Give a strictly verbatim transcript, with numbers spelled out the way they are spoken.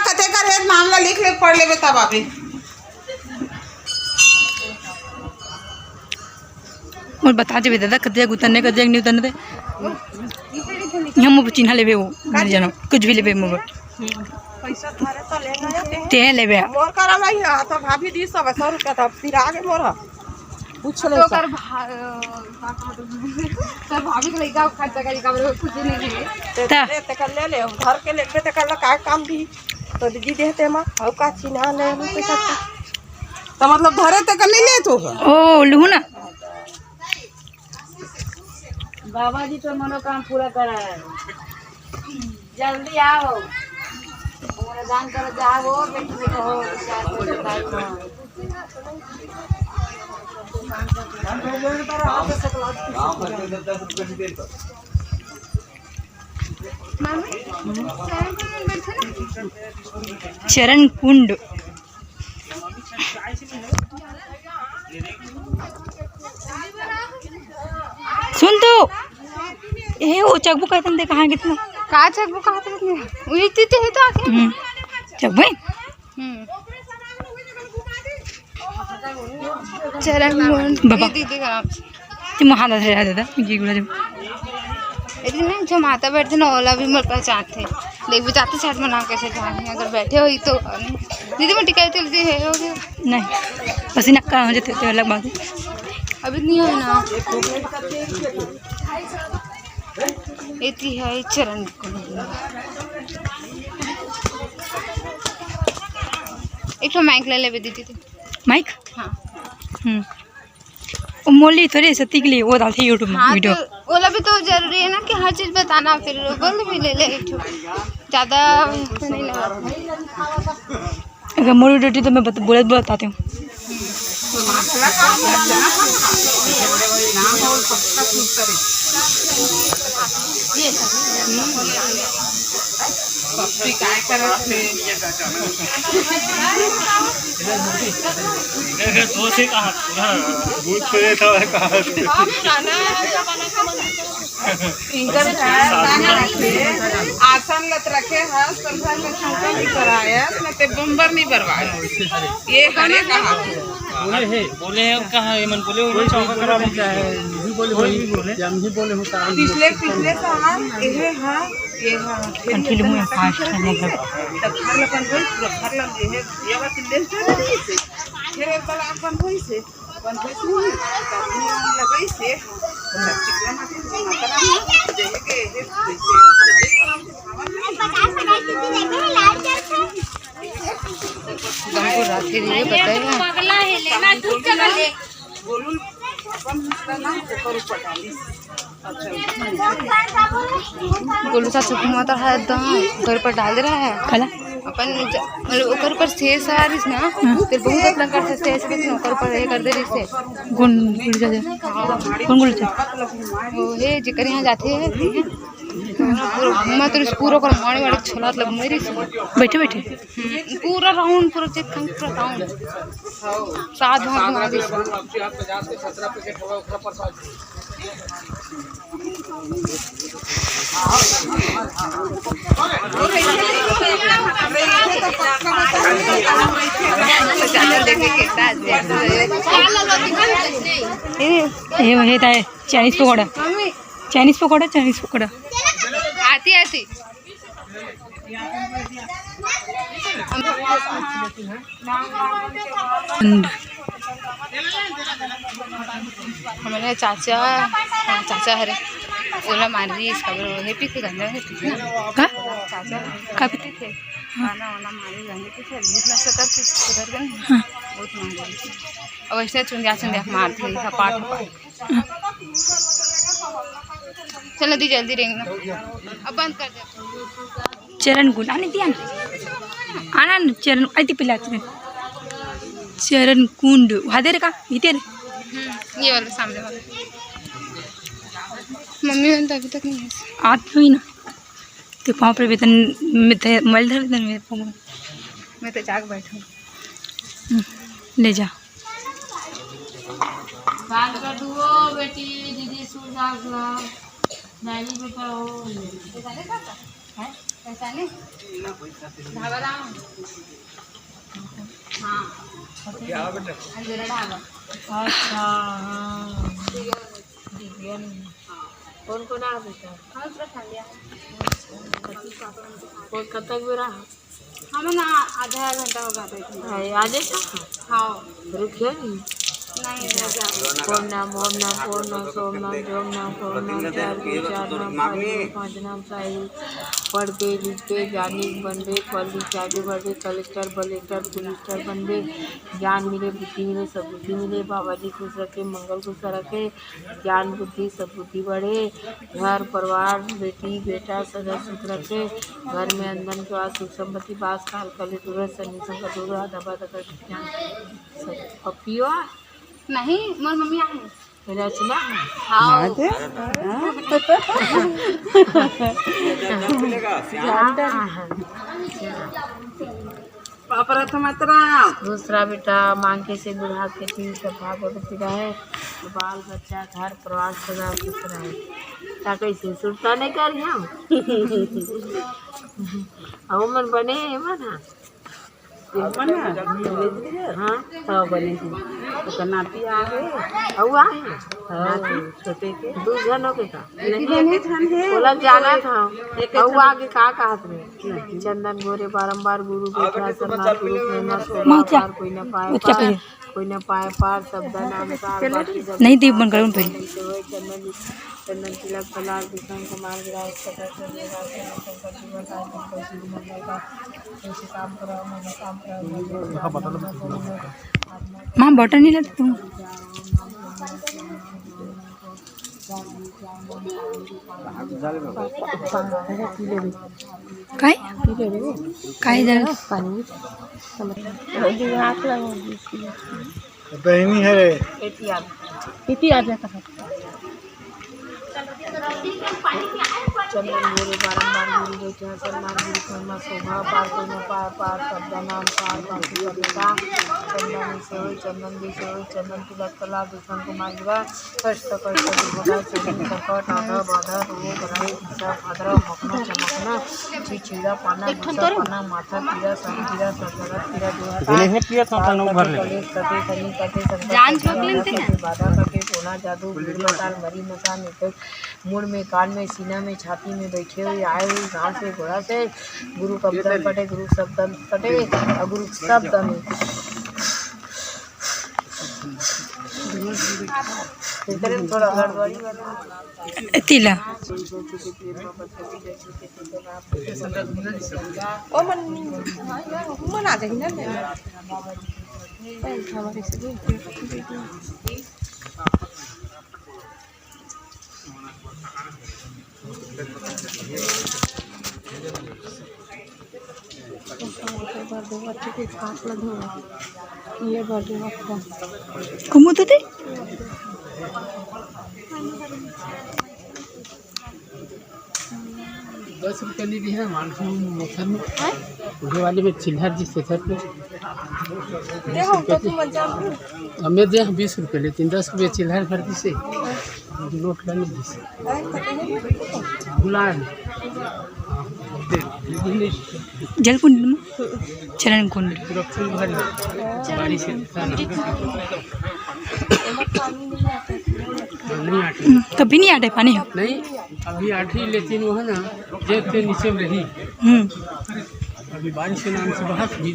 कते कर हे, नाम ला लिख ले, पढ़ लेबे तब आबे। मोर बता देबे दादा, कते जग उतरने, कते जग नहीं उतरने दे। हम मोर चिन्हा लेबे, वो नहीं जानो, कुछ भी लेबे मोर। पैसा थारे तो लेना है ते। ते लेबे। मोर करा नहीं है, तो भाभी दी सब सौ रुपया, तब फिर आगे मोर। पूछ ले तो तो। कर भा-, का कहत हूँ? कर भाभी के लइका खर्चा करी, का बोले, कुछ नहीं है। ते ता। ले, ते कर ले ले, घर के लेबे, ते कर ले, का काम भी। तो दीदी देहते माँ, अउ का चिन्हा ले, हम तो करते। तो मतलब धरे ते कर नहीं ले तो? ओ, लूहू ना। बाबा जी तो मनोकाम पूरा करा है। जल्दी आओ, हमारा दान कर जाओ, बेटी बेटा हो, चार पैसा पाई हो। चरण कुंड। सुन तो, ए, वो checkbook आते दे, कहाँ कितना? का checkbook आते कितना? वही तो, तो है तो आके। हम्म, checkbook? हम्म। चरण मोहन बाबा। दीदी, दीदी, आराम से। ते मोर हाथ धरे रहा दादा, जी गुला जब। अरे नहीं, जो माता बैठते ना, ओला भी मोर पहचानते। देख भी जाते साथ में नाम कैसे जाने, अगर बैठे हो ही तो। दीदी, मैं टिका चलती है, हो गया। नहीं, पसीना का हो जाते तो अलग बात है। अभी नहीं हो ना। एती है चरण को। एक ठो mic ले लेबे दीदी तू। Mic? हाँ। हम्म। ओ मोली थोड़ी सती के लिए वो डालते YouTube में हाँ, video। तो ओला भी तो जरूरी है ना कि हर चीज बताना, फिर बोल भी ले ले एक ठो। ज्यादा नहीं लगा। अगर मोरी डटी तो मैं बत-, बोलत बोलत आती हूँ। इनकर ध्यान ना रखे, आसन लत रखे हस, पर घर में चौका नहीं करायस, न ते बम्बर नहीं बरवायस। ये हरे कहा। बोले है। बोले हैं, कहाँ ये मन बोले, वो कोई चौका चौका करा करा नहीं नहीं जाए, नहीं बोले, कोई नहीं बोले। जब नहीं बोले होता, हम पिछले, पिछले साल ये है, हाँ, ये हाँ, फिर कंट्री ये में तो fast है, मतलब। तब घर ला बन गई, पूरा घर ला ये है, ये बात ले से, फिर एक बार आप बन गई से। तुमको रात के लिए बताए ना। गोलू सासू को माता है एकदम घर पर डाल दे रहा है। खाला। अपन ज-, मतलब ओकर ऊपर शेर सवार रहिस ना, हाँ। फिर बहुत लंका से शेर से ओकर ऊपर ये कर दे रहिस से। कौन गुलू चाचा? कौन गुलू चाचा? वो हे जेकर यहाँ जाते हैं, पूरा घूमा तो पूरा ओकर मारे वाले छोला लग मेरी से। बैठे बैठे। हम्म, पूरा round, पूरा चेक कर, पूरा round। सात भाग घुमा दे। ये, ये, ये ताई, Chinese pakora, Chinese pakora, Chinese pakora. आती, आती। And हमारे चाचा, हाँ, चाचा हरे, ओला मार रही इसका, वो है पीछे गंदा है पीछे ना। का? चाचा का पीछे? हाँ। खाना वाना मारे गंदे पीछे, भूत ना सकत थे, उधर गए। हाँ। बहुत मार रही। अब ऐसे चुंदिया चुंदिया मारते हैं, थपाट थपाट। चलो दी जल्दी रेंगना। अब बंद कर दे। चरण कुंड, आने दिया ना। आना ना, चरण, आई थी पहले आती है। चरण कुंड, वहाँ दे रे का? इधर। हम्म, ये वाला सामने वाला। मम्मी होन तो अभी तक नहीं है। आती हुई ना। ते पाँव पर वेतन, मैं ते मोबाइल धर वेतन मेरे पाँव में। मैं तो जाग बैठूँ। हम्म, ले जा। बात कर दू ओ बेटी, दीदी सुन जाओ, मैगी बेटा हो। हैं? पहचाने? ढाबा राम। हाँ। अंजोरा ढाबा। अच्छा, हाँ। दिव्या ने। कौन कौन आ बेटा? हाँ, पूरा फैमिली आ। कौन कब तक बेरा? हम ना आधा घंटा होगा बैठे। हाय, आजे का? हाँ। रुकियो नहीं। नहीं, नहीं, जा रहे। ओम नम, ओम नम, ओम नम, सोम नम, जोम नम, फोम नम, चार गुरु, चार नम, पाँच गुरु, पाँच नम, साई, पढ़ के, लिख के, ज्ञानी बनबे, पढ़ लिख के आगे बढ़बे, कलेक्टर, बलेक्टर, पुलिस्टर बनबे, ज्ञान मिले, बुद्धि मिले, सद्बुद्धि मिले, बाबा जी खुश रखे, मंगल खुश रखे, ज्ञान बुद्धि सद्बुद्धि बढ़े, घर परिवार, बेटी बेटा सदा सुख रखे, घर में अंधन के वास, सुख संपत्ति बास, काल कलि दूर, शनि संकट दूर, आधा बाधा कर ज्ञान सब पपियो। नहीं, मोर मम्मी आ है। रचना। हाँ। हाँ, दे। हाँ। हाँ, हाँ। पापा रथ मात्रा। दूसरा बेटा मांग के से बुढ़ा के तीन सौ भागवत रहे, बाल बच्चा घर परिवार सदा खुश रहे। का कैसे सुरता नहीं कर हम? अउ मन बने हे मन हा? मन हा? हाँ। हाँ, बने हे। ओकर नाती आ गे। अउ आ गे? हाँ, नाती? छोटे के। दू झन हो गे का? नहीं, एक झन हे। ओला जाना था। एक अउ झन। आ गे का कहत रहे? चंदन घोरे बारंबार गुरु बैठा, सरनाथ गुरु प्रेमा शोभा माँ क्या? पार, कोई न पाए वो क्या पार, कहे? कोई न पाए पार, शब्द नाम सार, बाकी जग नहीं दी, बंद करो, पहले। चंदन, चंदन तिलक फलार, दूषण कुमार विराज, सकल चंद्र राज, शंकर जीवन राज, शंकर शिव मंगल का, तुलसी काम करो, मनो काम करो, माँ, बटन नहीं लगता तुम। काय? काय झालं? पाणी. बहिणी है. किती आले? किती आले का? चंदन गुरु बारंबार गुरु बैठा, सन्मान गुरु कर्मा शोभा, पार कोई न पार, पार शब्द नाम सार, बाकी कविता। चंदन से होय, चंदन भी से होय, चंदन तिलक कला, दूषण कुमार गिरा, कष्ट कष्ट दुर्भगा, शनि संकट, आधा बाधा, रोग राई, दिशा भाद्रा, मखना चमकना, चिचिड़ा पाना, एक ठन गुस्सा तोरे। पाना, माथा पीरा, सब पीरा, सब जगत पीरा, जो है नहीं है, पिया था, ताल तनु भर कटे, ले। कलेश कटे, शनि कटे, संकट जान कटे, छोक लेते हैं। कटे, बाधा कटे, टोना जादू, भूत बताल, मरी मसान, एक मुड़ में, कान में, सीना में, छाती में बैठे हुए, आए हुए गांव से, घोड़ा से, गुरु का बदन पटे, गुरु शब्द कटे, और गुरु शब्द में। इधर थोड़ा गड़बड़ी वाला। तिला। ओ मन, मन आ जाही ना। हमारे से कुमुद दे। दस रुपया नहीं दिया, मान लो मोथर में। हैं? उहे वाले में चिल्हर जी से सर पे। दे हम तो तुम मत जाओ। हमें दे, हम बीस रुपये लेते हैं, दस रुपये चिल्हर भर दी से। नोट लाने दी से। हैं? भुला दे। हाँ, दे, दे, दे। जलकुंड में? चरण कुंड। सुरक्षित भर ले। बारिश से नुकसान हो। नहीं आटे। हम्म, कभी नहीं आटे पानी हो? नहीं, अभी आटे, लेकिन वो है ना, जेब के नीचे में रही। हम्म। अभी बारिश के नाम से बाहर भी।